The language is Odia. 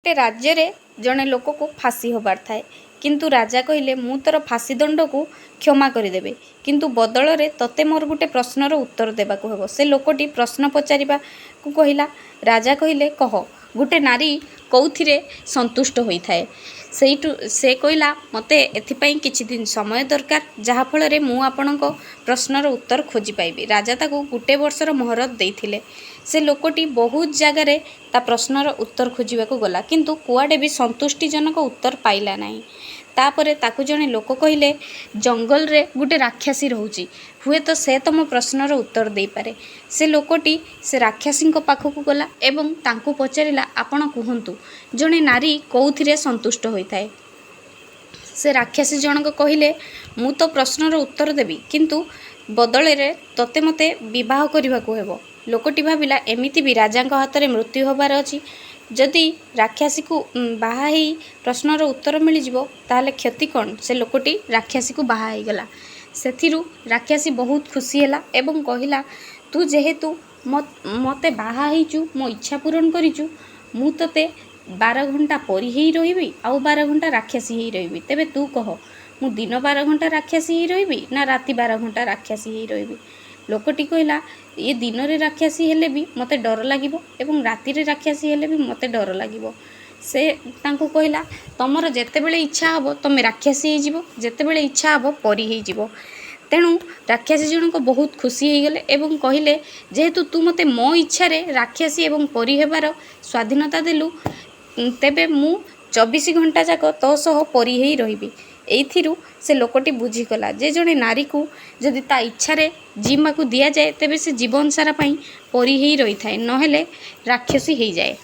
ଗୋଟେ ରାଜ୍ୟରେ ଜଣେ ଲୋକକୁ ଫାଶୀ ହେବାର ଥାଏ। କିନ୍ତୁ ରାଜା କହିଲେ, ମୁଁ ତୋର ଫାଶୀ ଦଣ୍ଡକୁ କ୍ଷମା କରିଦେବି, କିନ୍ତୁ ବଦଳରେ ତୋତେ ମୋର ଗୋଟେ ପ୍ରଶ୍ନର ଉତ୍ତର ଦେବାକୁ ହେବ। ସେ ଲୋକଟି ପ୍ରଶ୍ନ ପଚାରିବାକୁ କହିଲା। ରାଜା କହିଲେ, କହ, ଗୋଟେ ନାରୀ କେଉଁଥିରେ ସନ୍ତୁଷ୍ଟ ହୋଇଥାଏ? ସେଇଠୁ ସେ କହିଲା, ମୋତେ ଏଥିପାଇଁ କିଛି ଦିନ ସମୟ ଦରକାର, ଯାହାଫଳରେ ମୁଁ ଆପଣଙ୍କ ପ୍ରଶ୍ନର ଉତ୍ତର ଖୋଜି ପାଇବି। ରାଜା ତାକୁ ଗୋଟେ ବର୍ଷର ମହଲତ ଦେଇଥିଲେ। ସେ ଲୋକଟି ବହୁତ ଜାଗାରେ ତା ପ୍ରଶ୍ନର ଉତ୍ତର ଖୋଜିବାକୁ ଗଲା, କିନ୍ତୁ କୁଆଡ଼େ ବି ସନ୍ତୁଷ୍ଟିଜନକ ଉତ୍ତର ପାଇଲା ନାହିଁ। ତାପରେ ତାକୁ ଜଣେ ଲୋକ କହିଲେ, ଜଙ୍ଗଲରେ ଗୋଟେ ରାକ୍ଷସୀ ରହୁଛି, ହୁଏତ ସେ ତୁମ ପ୍ରଶ୍ନର ଉତ୍ତର ଦେଇପାରେ। ସେ ଲୋକଟି ସେ ରାକ୍ଷସୀଙ୍କ ପାଖକୁ ଗଲା ଏବଂ ତାଙ୍କୁ ପଚାରିଲା, ଆପଣ କୁହନ୍ତୁ, ଜଣେ ନାରୀ କେଉଁଥିରେ ସନ୍ତୁଷ୍ଟ ହୋଇଥାଏ? ସେ ରାକ୍ଷସୀ ଜଣକ କହିଲେ, ମୁଁ ତୋ ପ୍ରଶ୍ନର ଉତ୍ତର ଦେବି, କିନ୍ତୁ ବଦଳରେ ତୋତେ ମୋତେ ବିବାହ କରିବାକୁ ହେବ। ଲୋକଟି ଭାବିଲା, ଏମିତି ବି ରାଜାଙ୍କ ହାତରେ ମୃତ୍ୟୁ ହେବାର ଅଛି, ଯଦି ରାକ୍ଷସୀକୁ ବାହା ହେଇ ପ୍ରଶ୍ନର ଉତ୍ତର ମିଳିଯିବ ତାହେଲେ କ୍ଷତି କ'ଣ? ସେ ଲୋକଟି ରାକ୍ଷସୀକୁ ବାହା ହେଇଗଲା। ସେଥିରୁ ରାକ୍ଷସୀ ବହୁତ ଖୁସି ହେଲା ଏବଂ କହିଲା, ତୁ ଯେହେତୁ ମୋତେ ବାହା ହେଇଛୁ, ମୋ ଇଚ୍ଛା ପୂରଣ କରିଛୁ, ମୁଁ ତୋତେ 12 ଘଣ୍ଟା ପରି ହେଇ ରହିବି ଆଉ 12 ଘଣ୍ଟା ରାକ୍ଷସୀ ହେଇ ରହିବି। ତେବେ ତୁ କହ, ମୁଁ ଦିନ 12 ଘଣ୍ଟା ରାକ୍ଷସୀ ହେଇ ରହିବି ନା ରାତି 12 ଘଣ୍ଟା ରାକ୍ଷସୀ ହେଇ ରହିବି? ଲୋକଟି କହିଲା, ଇଏ ଦିନରେ ରାକ୍ଷସୀ ହେଲେ ବି ମୋତେ ଡର ଲାଗିବ ଏବଂ ରାତିରେ ରାକ୍ଷସୀ ହେଲେ ବି ମୋତେ ଡର ଲାଗିବ। ସେ ତାଙ୍କୁ କହିଲା, ତୁମର ଯେତେବେଳେ ଇଚ୍ଛା ହେବ ତୁମେ ରାକ୍ଷସୀ ହେଇଯିବ, ଯେତେବେଳେ ଇଚ୍ଛା ହେବ ପରି ହେଇଯିବ। ତେଣୁ ରାକ୍ଷସୀ ଜଣକ ବହୁତ ଖୁସି ହେଇଗଲେ ଏବଂ କହିଲେ, ଯେହେତୁ ତୁ ମୋତେ ମୋ ଇଚ୍ଛାରେ ରାକ୍ଷସୀ ଏବଂ ପରି ହେବାର ସ୍ୱାଧୀନତା ଦେଲୁ, ତେବେ ମୁଁ 24 ଘଣ୍ଟା ଯାକ ତୋ ସହ ପରି ହେଇ ରହିବି। ଏଇଥିରୁ ସେ ଲୋକଟି ବୁଝିଗଲା ଯେ ଜଣେ ନାରୀକୁ ଯଦି ତା ଇଚ୍ଛାରେ ଜିଇଁବାକୁ ଦିଆଯାଏ, ତେବେ ସେ ଜୀବନ ସାରା ପାଇଁ ପରି ହେଇ ରହିଥାଏ, ନହେଲେ ରାକ୍ଷସୀ ହେଇଯାଏ।